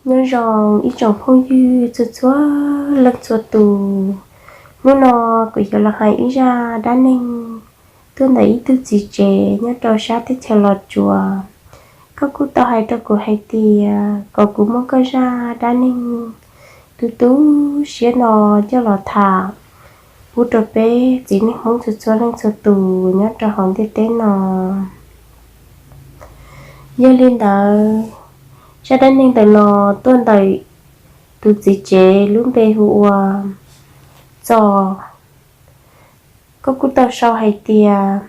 Nyob zoo ib tsoom phooj ywg txhua txhua leej txhua tus. Hnub no kuv yuav los hais ib zaj dab neeg tuaj ntawm ib tug txiv tsev nyob rau sab teb chaws Los Tsuas. Koj kuj tau hais rau kuv hais tias kom kuv muab koj zaj dab neeg tu tu siab no coj los tham pub rau peb txiv neej Hmoob txhua txhua leej txhua tus nyob rau hauv ntiaj teb no. Yog li ntawd, zaj dab neeg ntawm no tuaj ntawm tus txiv tsev lub npe hu ua Txos. Koj kuj tau sau hais tias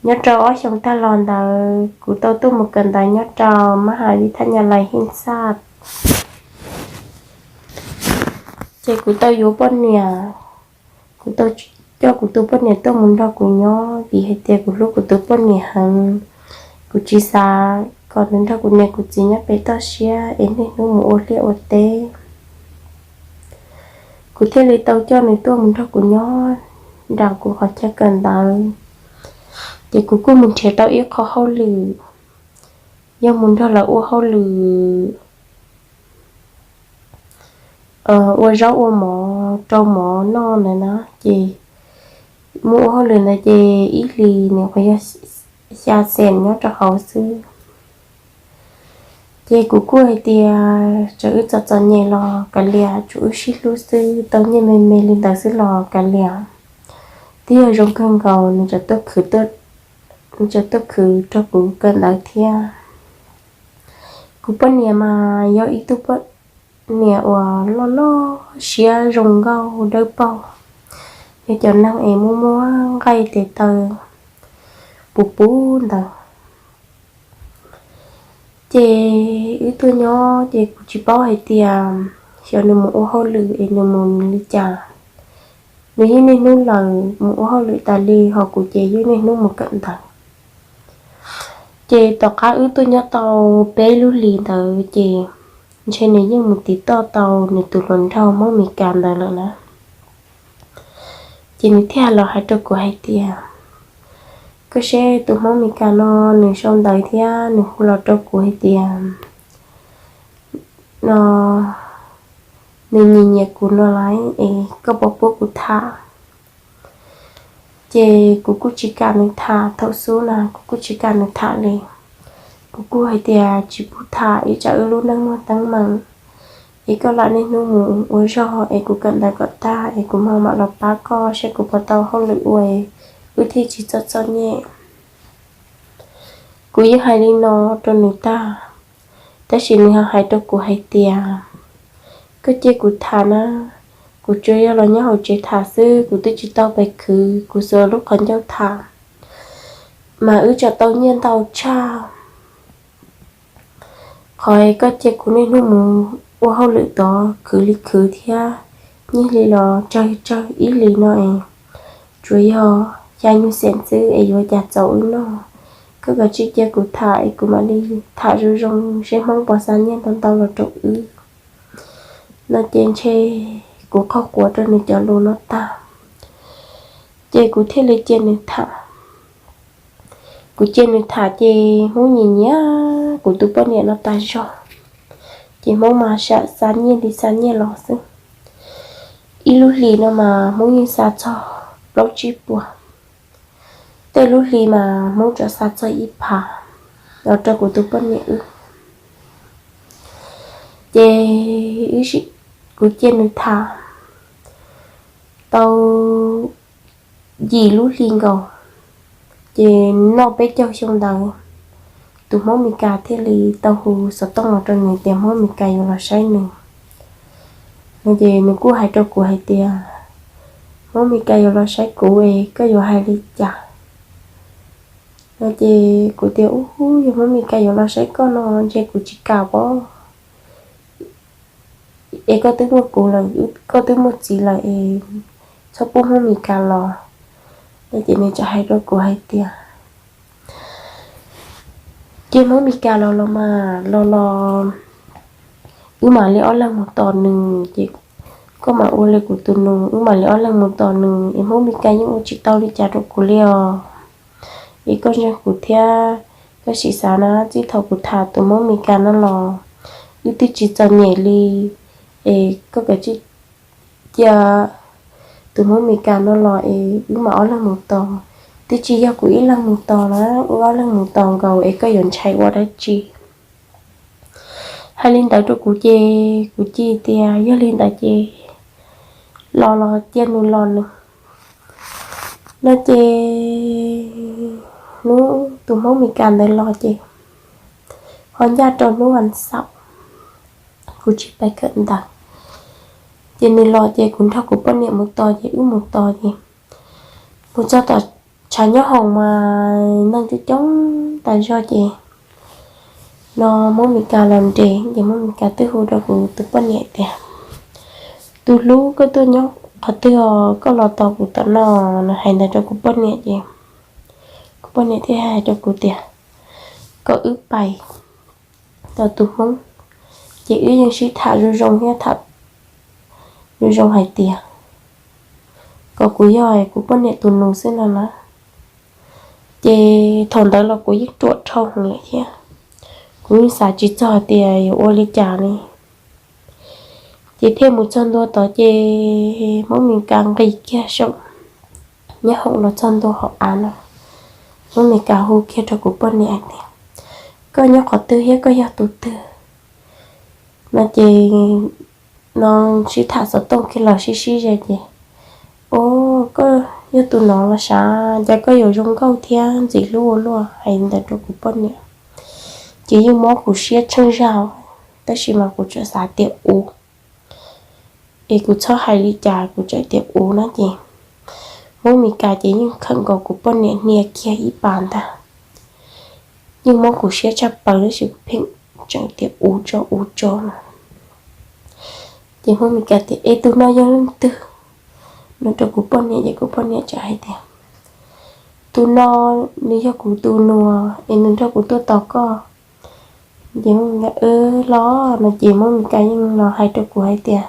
nyob rau ob xyoos tag los ntawd kuv tau tuaj mus kawm ntawv nyob rau mab has vib thab nyas lais Hej Xaj. Ces kuv tau yuav poj niam, kuv tau coj kuv tus poj niam tuaj mus nrog kuv nyob vim hais tias kuv hlub kuv tus poj niam heev. Kuv tsis xav kom nws nrog kuv niam kuv txiv nyob pem toj siab es niaj hnub mus ua liaj ua teb. Kuv thiaj li tau coj nws tuaj mus nrog kuv nyob nram kuv qhov chaw kawm ntawv. Ces kuv kuj mus nrhiav tau ib qho hauj lwm, yog mus nrog lawv ua hauj lwm ua zaub ua mov rau mov noj ntawd na. Ces mus ua hauj lwm ntawd ces ib hlis nws qhuav yog xya xees nyob rau hauv xwb. Ces kuv kuj hais tias txawm wb txom txom nyem los kav liam, tsuas wb sib hlub xwb, tau nyiaj me me li ntawd xwb los kav liam. Twb yog zoo kawg nkaus nws tseem tuaj khwv, nws tseem tuaj khwv rau kuv kawm ntawv thiab. Kuv poj niam mas yog ib tug poj niam uas loj loj siab zoo nkauj dawb paug, yog cov neeg es muaj muaj nqaij tes taw puv puv ntawd. Ces wb tuaj nyob ces kuv tsis paub hais tias xyov nws mus ua hauj lwm es nws mus li cas. Nws yeej niaj hnub lawm mus ua hauj lwm tas li, ho kuv ces yeej niaj hnub mus kawm ntawv. Ces tom qab wb tuaj nyob tau peb lub hlis ntawd ces ntshe nws yeej mus tiv toj tau nws tus hluas nraug Hmoob Mes Kas ntawd lawm na. Ces nws thiaj los hais rau kuv hais tias, koj seb tus Hmoob Mes Kas no nws sau ntawv thiab nws hu los rau kuv hais tias no nws nyiam nyiam kuv no lawm es koj puas pub kuv tham? Ces kuv kuj tsis kam nws tham, thaum xub na kuv kuj tsis kam nws tham li. Kuv kuj hais tias tsis pub tham, ib tsam wb lub neej muaj teeb meem, es koj lam niaj hnub mus ua zog es kuv kawm ntawv kom tag es kuv mam mam los pab koj saib kuv puas tau hauj lwm ua, wb thiaj tsis txom txom nyem. Kuv yeej hais li no rau nws tag, tab sis nws ho hais rau kuv hais tias, koj cia kuv tham na, kuv tsuas yog los nyob hauv tsev tham xwb, kuv twb tsis tau pes khwv, kuv xuas lub qhov ncauj tham mas wb tsam tau nyiaj ntau tshaj. Qhov koj cia kuv niaj hnub mus ua hauj lwm tod khwv li khwv thiab, nyiaj hli los tsawg tsawg ib hlis no es tsuas yog xya nyuag xees xwb es yuav cas txaus wb noj. Koj kav tsij cia kuv tham es kuv mam li tham zoo zoo seb Hmoob puas xa nyiaj ntau ntau los rau wb no. Ces ntshe kuv qaug quav rau nws cov lus no tag, ces kuv thiaj li cia nws tham. Kuv cia nws tham ces Hmoob nyiam nyiam kuv tus poj niam no tas zog. Ces Hmoob mas sam xa nyiaj li xa nyiaj los xwb. Ib lub hlis no mas Hmoob yeej xa txog plaub tsib puas. Tej lub hlis mas Hmoob tsuas xa txog ib phav los rau kuv tus poj niam wb. Ces kuv cia nws tham tau yim lub hli nkaus, ces noj peb caug xyoo ntawd, tus Hmoob Mes Kas thiaj li tau hu xov tooj los rau nws tias Hmoob Mes Kas yuav los saib nws. No ces nws kuj hais rau kuv hais tias, Hmoob Mes Kas yuav los saib kuv es koj yuav hais li cas? No ces kuv tias, ub, yog Hmoob Mes Kas yuav los saib koj no ntshe kuv tsis kam pob, es koj twb muaj kuv lawm, koj twb muaj txiv lawm es txhob pub Hmoob Mes Kas los. No ces nws txawm hais rau kuv hais tias, ces Hmoob Mes Kas los los mas los los, wb mam li ob leeg mus tos nws, ces koj mam ua li kuv tus nus, wb mam li ob leeg mus tos nws, es Hmoob Mes Kas yeej ua tsis tau li cas rau kuv li os. Es koj ntseeg kuv thiab, koj sim xav na, txij thaum kuv tham tus Hmoob Mes Kas no los, wb twb tsis txom nyem li, es koj kav tsij cia tus Hmoob Mes Kas no los es wb mam ob leeg mus tos. Twb tsis yog kuv ib leeg mus tos na, wb ob leeg mus tos nkaus es koj yuav ntshai ua dab tsi? Hais li ntawd rau kuv ces kuv cia tias yog li ntawd ces los los cia nws los nws no ces hnub tus Hmoob Mes Kas ntawd los ces ho ncaj rau hnub vas xaum, kuv tsis pais kawm ntawv. Ces nws los ces kuv nrog kuv poj niam mus tos ces wb mus tos ces mus txog tom tshav nyob hoom mas neeg coob coob tas zog ces no Hmoob Mes Kas los nres ces Hmoob Mes Kas twb hu rau kuv tus poj niam tias, tus hlub, koj tuaj nyob qhov twg os, koj los tos kuv tom no. Nws hais ntawd rau kuv poj niam ces kuv poj niam thiaj hais rau kuv tias, kom wb pais tos tus Hmoob. Ces wb yeej sib tham zoo zoo thiab tham zoo zoo hais tias kom kuv yog kuv poj niam tus nus xwb no na. Ces thaum ntawd los kuv yeej ruam dhau heev lawm thiab, kuv yeej xav tsis txog tias yuav ua li cas li. Ces thiaj mus txog ntua tod ces Hmoob Mes Kas nqis kiag saum nyob hoom los txog ntua hauv av no. Hmoob Mes Kas hu kiag rau kuv poj niam hais tias, koj nyob qhov twg thiab koj yog tus twg no ces no sib tham xov tooj kiag los sib sib ze ces, o, koj yog tus no los sav, cas koj yuav zoo nkauj thiab ntxim hlub ua luaj, hais ntawd rau kuv poj niam. Ces yeej mob kuv siab tsheej zaj, tab sis mas kuv tseem xav tias ua es kuv txhob hais li cas kuv tseem tias ua no ces Hmoob Mes Kas ces yeej khawm nkaus kuv poj niam hnia kiag ib pas ntag. Yeej mob kuv siab tshaj plaws tab sis kuv pheej tseem tias ua tso ua tso no. Ces Hmoob Mes Kas tias, es tus no yog leej twg no rau kuv poj niam ces kuv poj niam tseem hais tias, tus no nws yog kuv tus nus es nws nrog kuv tuaj tos koj. Ces Hmoob Mes Kas, los no ces Hmoob Mes Kas yeej los hais rau kuv hais tias,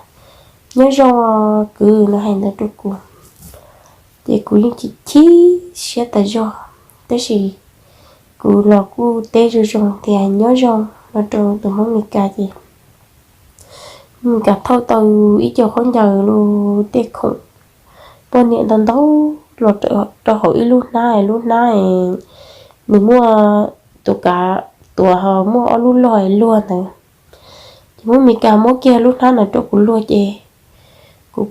nyob zoo kwv, no hais ntawd rau kuv. Ces kuv yeej chim chim siab tas zog, tab sis kuv los kuj teb zoo zoo tias nyob zoo no rau tus Hmoob Mes Kas ces Hmoob Mes Kas thauj tau ib co khaub ncaws lub tej khoom poj niam ntau ntau los rau hauv ib lub hnab, lub hnab nws muaj tus kav tuav ho muaj ob lub log luag ntawd. Ces Hmoob Mes Kas muab kiag lub hnab ntawd rau kuv luag ces kuv,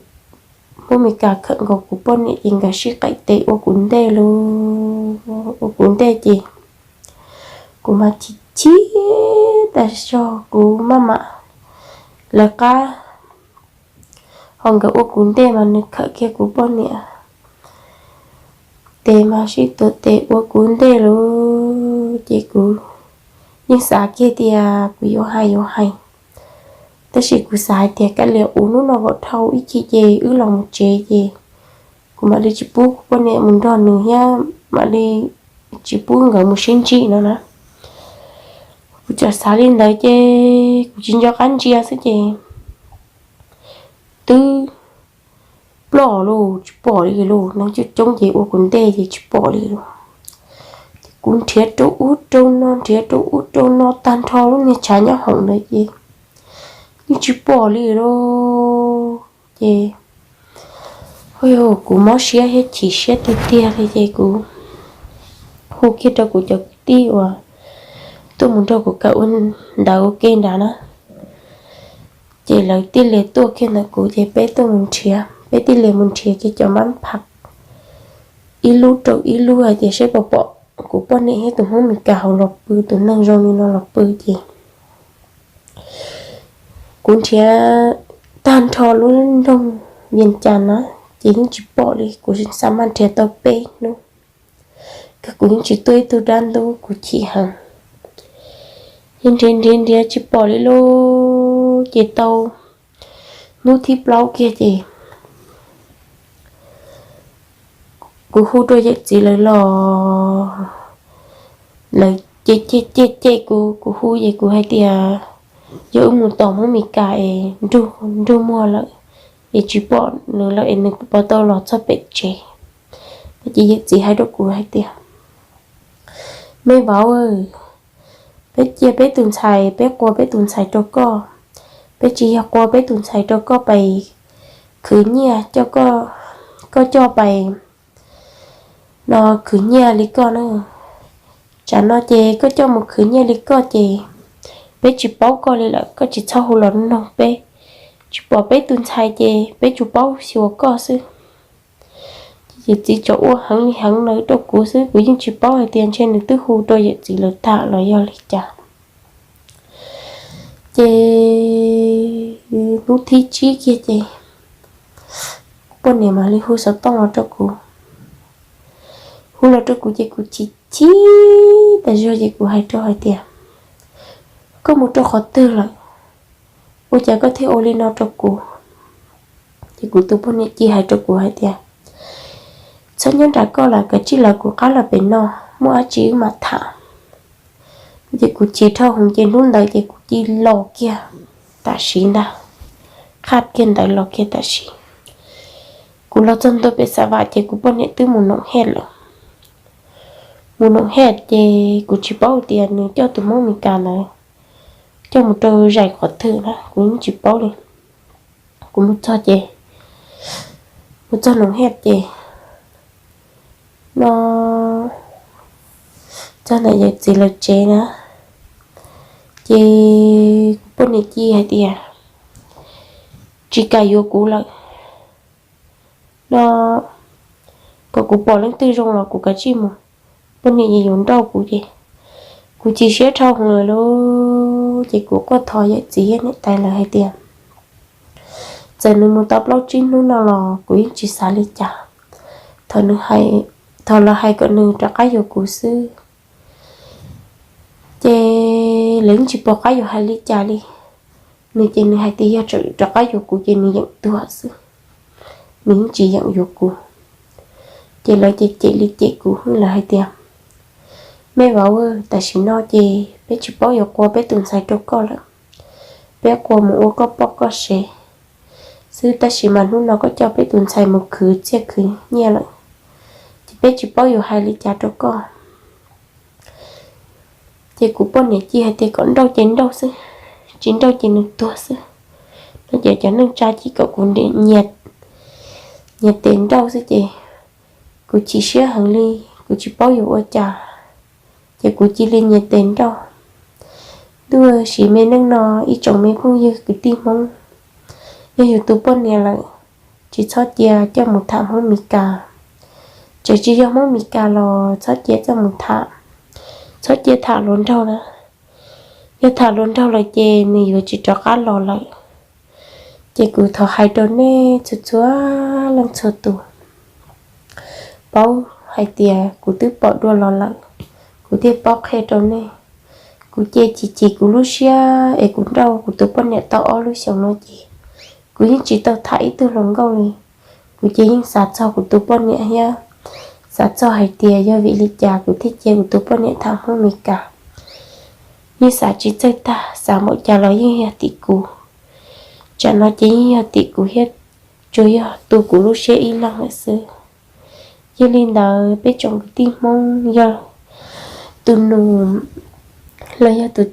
Hmoob Mes Kas khawm nkaus kuv poj niam ces nkawd sib qev tes ua kuv ntej lauj, ua kuv ntej ces kuv mas chim chim tas zog, kuv maj mam lawv qab ho nkawd ua kuv ntej mas nws khawm kiag kuv poj niam tes mas sib tuav tes ua kuv ntej lauj. Ces kuv yeej xav kiag tias kuv yuav hais yuav hais, tab sis kuv xav hais tias kav liam, ua hnub no kom dhau ib chim ces wb los mus tsev ces kuv mam li tsis pub kuv poj niam mus nrog nws thiab mam li tsis pub nkawd mus sib ntsib no na. Kuv tseem xav li ntawd ces kuv tsis nco qab ntsia xwb ces twb ploj lauj, tsis pom li lauj, neeg coob coob ces ua kuv ntej ces tsis pom li lauj. Ces kuv nrhiav rau ub rau no, nrhiav rau ub rau no tag nrho lub niag tshav nyob hoom ntawd ces yeej tsis pom li lauj. Ces kuv mob siab thiab chim siab tiag tiag li ces kuv hu kiag rau kuv cov kwv tij uas tuaj mus nrog kuv kawm ua ntawv ua ke nrad na. Ces lawv tij li tuaj kiag ntawm kuv ces peb tuaj mus nrhiav, peb tij li mus nrhiav kiag cov npab phaj ib lub rau ib lub hais tias seb puas pom kuv poj niam thiab tus Hmoob Mes Kas hauv los pw, tus neeg zoo li no los pw ces kuv nrhiav tag nrho lub nroog Vias Cas na ces yeej tsis pom li. Kuv xav mas nrhiav tau peb hnub, kuv yeej tsis tuaj ib tug dab ntub, kuv chim heev. Yeej nrhiav nrhiav nrhiav tsis pom li lauj. Ces tau hnub thib plaub kiag ces kuv hu rau yawm txiv lawv los, lawv cem cem cem kuv, kuv hu ces kuv hais tias yog wb mus tos Hmoob Mes Kas es nrug nrug muag lawm es tsis pom nws lawm es nws puas tau los txog pem tsev. Ces yawm txiv hais rau kuv hais tias, me vauv, Peb cia peb tus ntxhais, peb qua peb tus ntxhais rau koj. Peb tsis yog qua peb tus ntxhais rau koj pais khwv nyiaj coj, koj coj pais no khwv nyiaj li koj na. Tsam no ces koj coj mus khwv nyiaj li koj ces peb tsis paub koj li lawm, koj tsis txhob hu los noog peb. Tsis pom peb tus ntxhais ces peb tsuas paub xyuas koj xwb. Ces yawm txiv tsuas ua heev li heev lawm rau kuv xwb, kuv yeej tsis paub hais tias ntshe nws twb hu rau yawm txiv lawm tag los yog li cas. Ces hnub thib tsib kiag ces poj niam mam li hu xov tooj los rau kuv. Hu los rau kuv ces kuv chim chim tas zog ces kuv hais rau hais tias, koj mus rau qhov twg lawm? Ua cas koj thiaj ua li no rau kuv? Ces kuv tus poj niam cia hais rau kuv hais tias, txhob nyob nram koj lawm, kav tsij lawv kuv qab los pem no, muaj dab tsi wb mam tham. Ces kuv chim dhau heev ces hnub ntawd ces kuv cia li los kiag tam sim ntag, qhaj kiag ntawd los kiag tam sim. Kuv los txog ntua pem Xav Vam ces kuv poj niam twb mus noom hej lawm. Mus noom hej ces kuv tsis paub tias nws coj tus Hmoob Mes Kas ntawd coj mus rau zaim qhov twg na, kuv yeej tsis paub li. Kuv mus txog ces, mus txog noom hej ces no, txog ntawm yawm txiv lawv tsev na, ces kuv poj niam cia hais tias, tsis kam yuav kuv lawm no, kom kuv pom leej twg zoo los kuv kav tsij mus. Poj niam yeej yuav nrauj kuv ces kuv chim siab dhau heev lawm lauj. Ces kuv quaj thov yawm txiv thiab niam tais lawv hais tias, txawm nws mus tau plaub tsib hnub no los kuv yeej tsis xav li cas. Thov lawv hais kom nws rov qab yuav kuv xwb. Ces lawv yeej tsis pom qab yuav hais li cas li. Nws ces nws hais tias yog rov qab yuav kuv ces nws yeem tuag xwb, nws yeej tsis yeem yuav kuv. Ces lawv ces cem li cem kuv, lawv hais tias, me vauv, tam sim no ces peb tsis paub yuav qua peb tus ntxhais rau koj lawm. Peb qua mus ua koj poj koj sev xwb, tab sis mas hnub no koj coj peb tus ntxhais mus khwv txiaj khwv nyiaj lawm, ces peb tsis paub yuav hais li cas rau koj. Ces kuv poj niam cia hais tias kom nrauj ces nrauj xwb, tsis nrauj ces nws tuag xwb. No ces cov neej tsa cia kom kuv nyias tes nrauj xwb ces kuv chim siab heev li, kuv tsis paub yuav ua cas, ces kuv cia li nyias tes nrauj. Ntuj, sim me neej no ib tsoom me phooj ywg kwv tij Hmoob, yog yus tus poj niam lawm, tsis txhob cia coj mus tham Hmoob Mes Kas. Txawm tsis yog Hmoob Mes Kas los txhob cia coj mus tham, txhob cia tham hluas nraug na. Yog tham hluas nraug lawm ces nws yuav tsis rov qab los lawm. Ces kuv thov hais rau nej txhua txhua leej txhua tus paub hais tias kuv twb pom dua los lawm, kuv thiaj paub qhia rau nej. Kuv ces chim chim kuv lub siab es kuv nrauj kuv tus poj niam tau ob lub xyoos no ces kuv yeej tsis tau tham ib tug hluas nkauj li. Kuv ces yeej xav txog kuv tus poj niam thiab xav txog hais tias yog vim li cas kuv thiaj cia kuv tus poj niam tham Hmoob Mes Kas. Yeej xav tsis txawj tag, xav npaum cas los yeej yog tim kuv. Tsam no ces yeej yog tim kuv thiab, tsuas yog tu kuv lub siab ib leeg lawm xwb. Yog li ntawd peb tsoom kwv tij Hmoob, yog tus nus los yog tus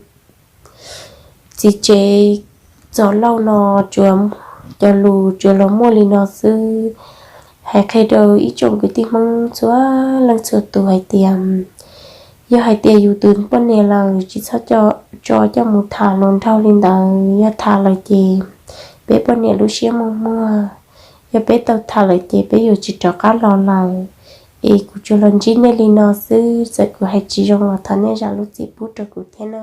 txiv tsev Txos Lauj no, tsuas cov lus tsuas los muaj li no xwb. Hais qhia rau ib tsoom kwv tij Hmoob txhua leej txhua tus hais tias, yog hais tias yus tus poj niam lawm tsis txhob tso coj mus tham hluas nraug li ntawd. Yog tham lawm ces peb poj niam lub siab muag muag. Yog peb tau tham lawm ces peb yuav tsis rov qab los lawm. Es kuv tsuas los ntsib nej li no xwb, txawm kuv hais tsis zoo los thov nej zam lub txim pub rau kuv thiab na.